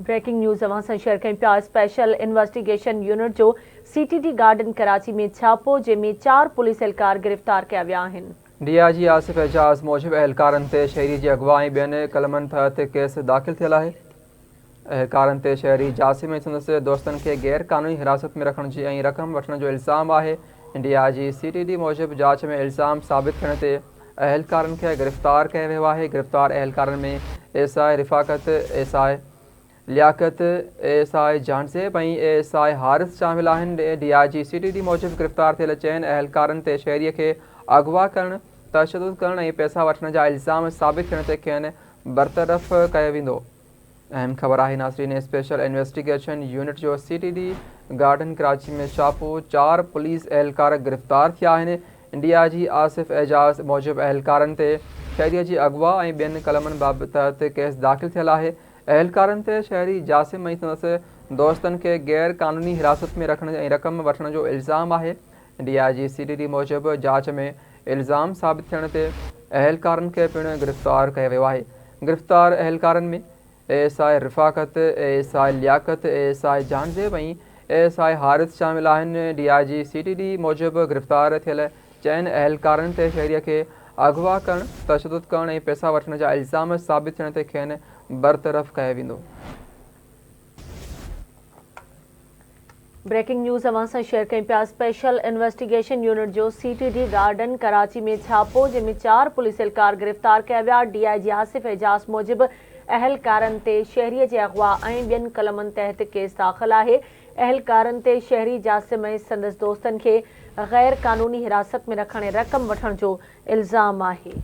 Breaking news اوهان سان share ڪيون پيا اسپيشل انويسٽيگيشن يونٽ جو C T D garden Karachi ۾ ڇاپو جنهن ۾ چار پوليس اهلڪار گرفتار ڪيا ويا آهن. ڊي I جي آصف اعجاز موجب اهلڪارن تي شهري جي اغوا ۽ ٻين قلمن تحت ڪيس داخل ٿيل آهي. اهلڪارن تي شهري جاسم ۽ سندس دوستن کي غير قانوني حراست ۾ رکڻ جي ۽ رقم وٺڻ جو الزام آهي. D I G C T D موجب جاچ ۾ الزام ثابت ٿيڻ تي اهلڪارن کي گرفتار ڪيو ويو آهي، گرفتار اهلڪارن ۾ S I Rafaqat, S I Liaquat, A S I Jahanzeb ۽ A S I Haris شامل آهن، D I G C T D موجب گرفتار ٿيل چئن اهلڪارن تي شهري کي اغوا ڪرڻ، تشدد ڪرڻ ۽ پئسا وٺڻ جا الزام ثابت ٿيڻ تي کين برطرف ڪيو ويندو. اهم خبر آهي ناظرين اسپيشل انويسٽيگيشن يونٽ جو C T D garden Karachi ۾ ڇاپو، چار پوليس اهلڪار گرفتار ٿيا آهن، ڊي I جي آصف اعجاز موجب اهلڪارن تي شهري جي اغوا ۽ ٻين قلمن تحت ڪيس داخل ٿيل آهي، اهلڪارن تي شهري جاسم ۽ سندس دوستن کي غير قانوني حراست ۾ رکڻ ۽ رقم وٺڻ جو الزام آهي، D I G C T D موجب جاچ ۾ الزام ثابت ٿيڻ تي اهلڪارن کي پڻ گرفتار ڪيو ويو آهي، گرفتار اهلڪارن ۾ A S I Rafaqat, A S I Liaquat, A S I Jahanzeb ۽ A S I Haris شامل آهن، D I G C T D موجب گرفتار ٿيل چئن اهلڪارن تي شهري کي اغوا ڪرڻ، تشدد ڪرڻ ۽ پئسا وٺڻ جا الزام ثابت ٿيڻ تي کين برطرف ڪيو ويندو. بريڪنگ نيوز اوهان سان شيئر ڪيون پيا اسپيشل انويسٽيگيشن يونٽ جو C T D garden Karachi ۾ ڇاپو جنهن ۾ چار پوليس اهلڪار گرفتار ڪيا ويا ڊي I جي آصف اعجاز موجب اهلڪارن تي شهري جي اغوا ۽ ٻين قلمن تحت ڪيس داخل آهي اهلڪارن تي شهري جاسم ۽ سندس دوستن کي غير قانوني حراست ۾ رکڻ ۽ رقم وٺڻ جو الزام آهي.